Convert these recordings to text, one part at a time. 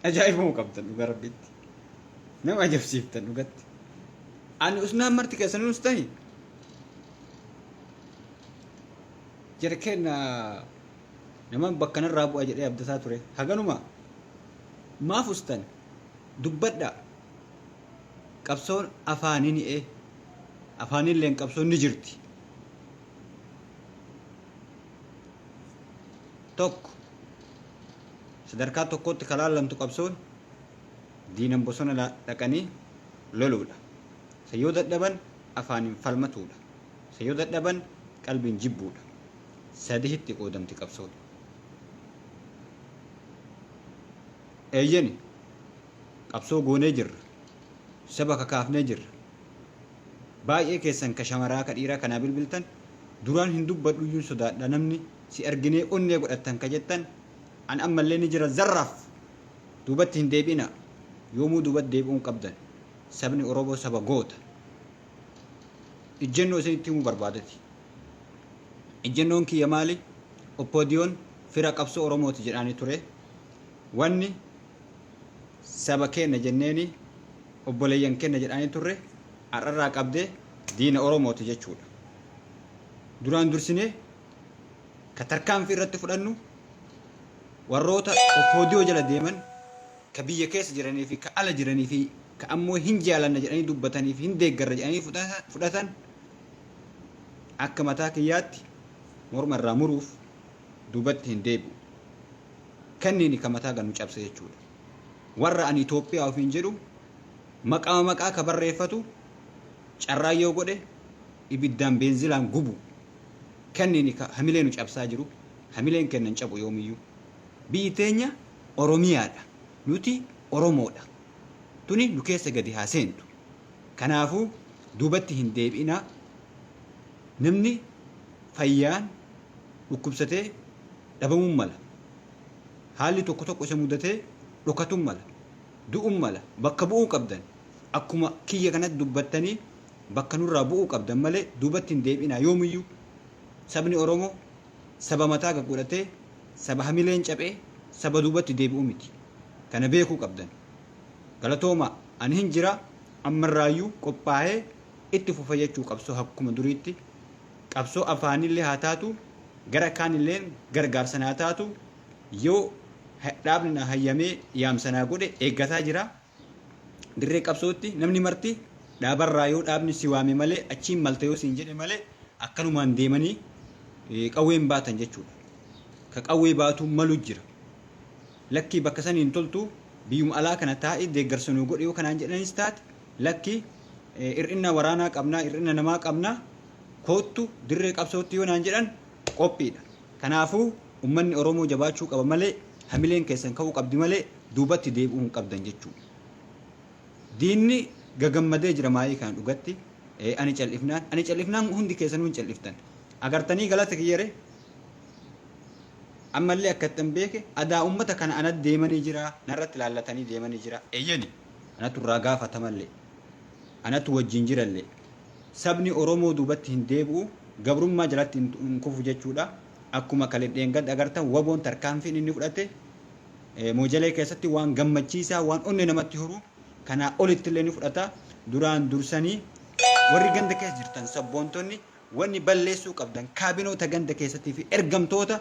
Ajaa'ibamuu qabdan dhugaa rabbitti. Nama ajabsiiftan dhugatti. Ani usnaan marti keessanii ustanii. Jara keenya nama bakka narraa bu'a jedhee abdataa ture. Haganuma maaf ustan dubbadhaa. Qabsoon afaanii ni ee. Afaanilleen qabsoon ni jirti. Tokko sadarkaa tokkotti ka laallamtu qabsoon diinan bosona dhaqanii loluudha. San yoo dadhaban afaaniin falmatuudha. San yoo dadhaban qalbiin jibbuudha. Sadihitti qoodamti qabsoon. Eeyyeni qabsoo goonee jirra. Saba kakaafnee jirra. Baay'ee keessan ka shamaraa ka dhiiraa ka naa bilbiltan duraan hin dubbadhuyyuun sodaadha namni si arginee onnee godhattan ka jettan an ammallee ni jira zarraaf! Duubatti hin deebi'inaa. Yoomuu duubatti deebi'uu hin qabdan. Sabni Oromoo saba goota. Ijjennoo isinitti himuu barbaadeti. Ijjennoon kiyya maali? Oppodiyoon fira qabsoo Oromooti jedhaanii ture. Wanni saba keenna jenneeni obboleeyyan keenna jedhaanii turre har'arraa qabdee diina Oromooti jechuudha. Duraan dursinee ka tarkaanfii irratti fudhannu warroota Opdo jala deeman ka biyya keessa jiranii fi ka ala jiranii fi ka ammoo hin jaalanna jedhanii dubbatanii fi hin deeggarra jedhanii fudhatan akka mataa kiyyaatti morma irraa muruuf duubatti hin deebi'u. Kanniini ka mataa gad nu cabse jechuudha. Warra ani Itoophiyaa ofiin jedhu maqama maqaa ka barreeffatu carraa yoo godhe ibiddaan beenzilaan gubu. Kanniini ka hamilee nu cabsaa jiru. Hamileen keenna hin cabu yoomiyyuu. Biyyi teenya Oromiyaadha. Nuti Oromoodha. Tuni nu keessa gadi haa seentu. Kanaafuu duubatti hin deebi'inaa. Namni fayyaan dhukkubsatee dhabamuun mala. Haalli tokko tokko isa mudatee dhokatuun mala. Du'uun mala. Bakka bu'uu qabdan. Akkuma kiyya kanatti dubbattanii bakka nurraa bu'uu qabdan malee duubatti hin deebi'inaa yoomiyyuu. Sabni Oromoo saba mataa gad godhatee, saba hamileen caphee, saba duubatti deebi'u miti. Kana beekuu qabdan. Galatoomaa. Ani hin jira ammarraayyuu qophaahee itti fufa jechuu qabsoo hakkuma duriitti. Qabsoo afaanillee haa taatu, gara kaanilleen gargaarsa naa taatu, yoo dhaabni naa hayyamee yaamsa naa godhe eeggataa jira. Dirree qabsootti namni marti dhaabarraa yoo dhaabni si waame malee achiin malta yoo siin jedhe malee akkanumaan deemanii qawwee hin baatan jechuudha. Ka qawwee baatuu malu jira. Lakkii bakka sanii hin toltu biyyuma alaa kana taa'ii deeggarsa nuu godhi yoo kanaan jedhanis taate lakkii hir'ina waraanaa qabnaa hir'ina namaa qabnaa koottu dirree qabsootti yoo naan jedhan qophiidha. Kanaafuu ummanni Oromoo jabaachuu qaba malee hamileen keessan ka'uu qabdi malee duubatti deebi'uu hin qabdan jechuu. Diinni gagammadee jira maayii kana dhugatti ani cal'ifnaan ani cal'ifnaan hundi keessanuu hin cal'iftan. Agartanii galata kiyya ree? Ammallee akka ittan beeke adaa ummata kana anatti deemanii jira narratti laallatanii deemanii jira eeyyeni anatu irraa gaafatamallee anatu wajjin jirallee. Sabni Oromoo duubatti hin deebi'u, gabrummaa jalatti hin kufu jechuudha. Akkuma kale dheengadda agartan WBOn tarkaanfiin inni fudhate Moojalee keessatti waan gammachiisaa, waan onnee namatti horu kanaa olittillee ni fudhata. Duraan dursanii warri ganda keessa jirtan sabboontonni wanni balleessuu qabdan kaabinoota ganda keessattii fi ergamtoota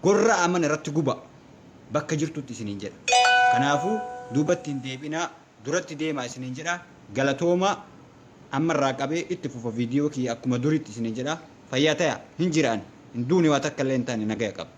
gorra'aa mana irratti guba bakka jirtutti isiniin jedha. Kanaafuu duubatti hin deebi'inaa. Duratti deemaa isiniin jedha galatoomaa amma irraa qabee itti fufa video kiyya akkuma duriitti isiniin jedha fayyaa taya hin jira ani hin duune waa takka illee hin taane nagaya qaba.